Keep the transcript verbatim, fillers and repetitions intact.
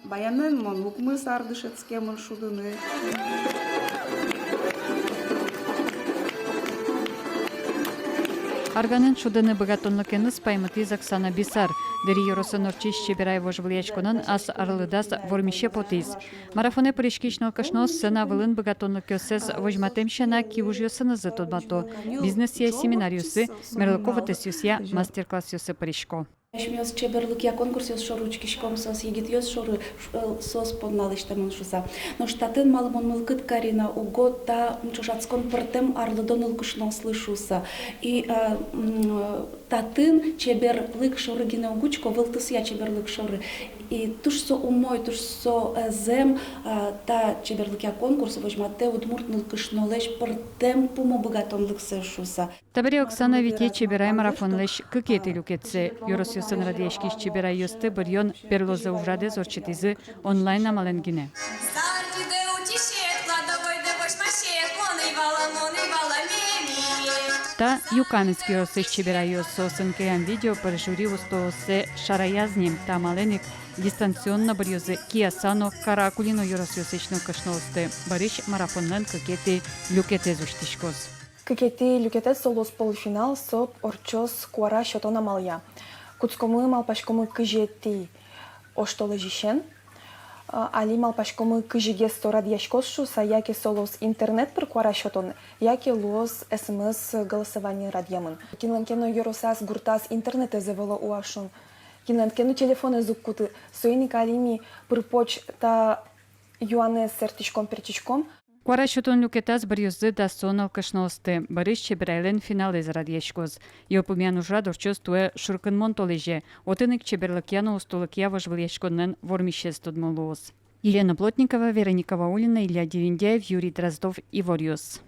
Баянэн мон укмыс ар дышетскемын шудыны. Арганэн шудыны быгатонлыкеныз паймытӥз Оксана Бисар. Дэри ёросын ортчись «Чеберай» вожвылъяськонын ас арлыдаз вормисе потӥз. Марафонэ пыриськись нылкышноос сцена вылын быгатонлыкъёссэс возьматэм сяна киужъёсынызы тодмато, бизнесъя семинаръёсы, мерлыко вотэсъёсъя мастер-классъёсы пырисько. Асьмеос чеберлыкъя конкурсъёс шоры учкиськом, соос егитъёс шоры, ш-, э, соос понна лэсьтэмын шуыса. Нош татын малы мон мылкыд кари на, уго та ӵошатскон пӧртэм арлыдо нылкышноослы шуыса. И, э, м, татын чеберлык шоры гинэ уг учко, вылтусъя чеберлык шоры. И туж со умой, туж со, э, зэм, э, та чеберлыкъя конкурс возьматэ удмурт нылкышнолэсь пӧртэм пумо быгатонлыксэс шуыса. Табере Оксана вите «Чеберай» марафонлэсь кыкетӥ люкетсэ. Ёросъёсын радъяськись чеберайёсты быръён берлозэ ужрадэз ортчытӥзы онлайн амалэн гинэ. Та Юкаменск ёросысь чеберайёс, соосын келям видео пыр жюри устооссэ шараяз ни. Та амалэн ик дистанционно быръёзы Кияса но Каракулино ёросъёсысь нылкышноосты. Бӧрысь марафонлэн кыкетӥ люкетэз усьтӥськоз. Кыкетӥ люкетэз, со луоз полуфинал, со ортчоз куара сётон амалъя. Кутскомы, малпаськомы, кызетӥ оштолэзьысен. А, али малпаськомы, кызьыгес со радъяськоз шуыса, яке со луоз интернет пыр куара сётон, яке луоз СМС голосование радъямын. Кинлэн ке но ёросаз, гуртаз интернетэз ӧвӧл, уа шуом. Кинлэн ке но телефонэз уг куты, соин ик али ми пыр-поч та юанэз сэрттӥськом, пертчиськом. Куара сётон люкетаз быръёзы дас нылкышноосты. Бӧрысь «Чеберайлэн» финалэз радъяськоз. Йылпумъян ужрад ортчоз туэ шуркынмон толэзе. Отын ик чеберлыкъя но устолыкъя вожвылъяськонлэн вормисез тодмо луоз. Елена Плотникова, Вероника Ваулина, Илья Дерендяев, Юрий Дроздов, «Иворъёс».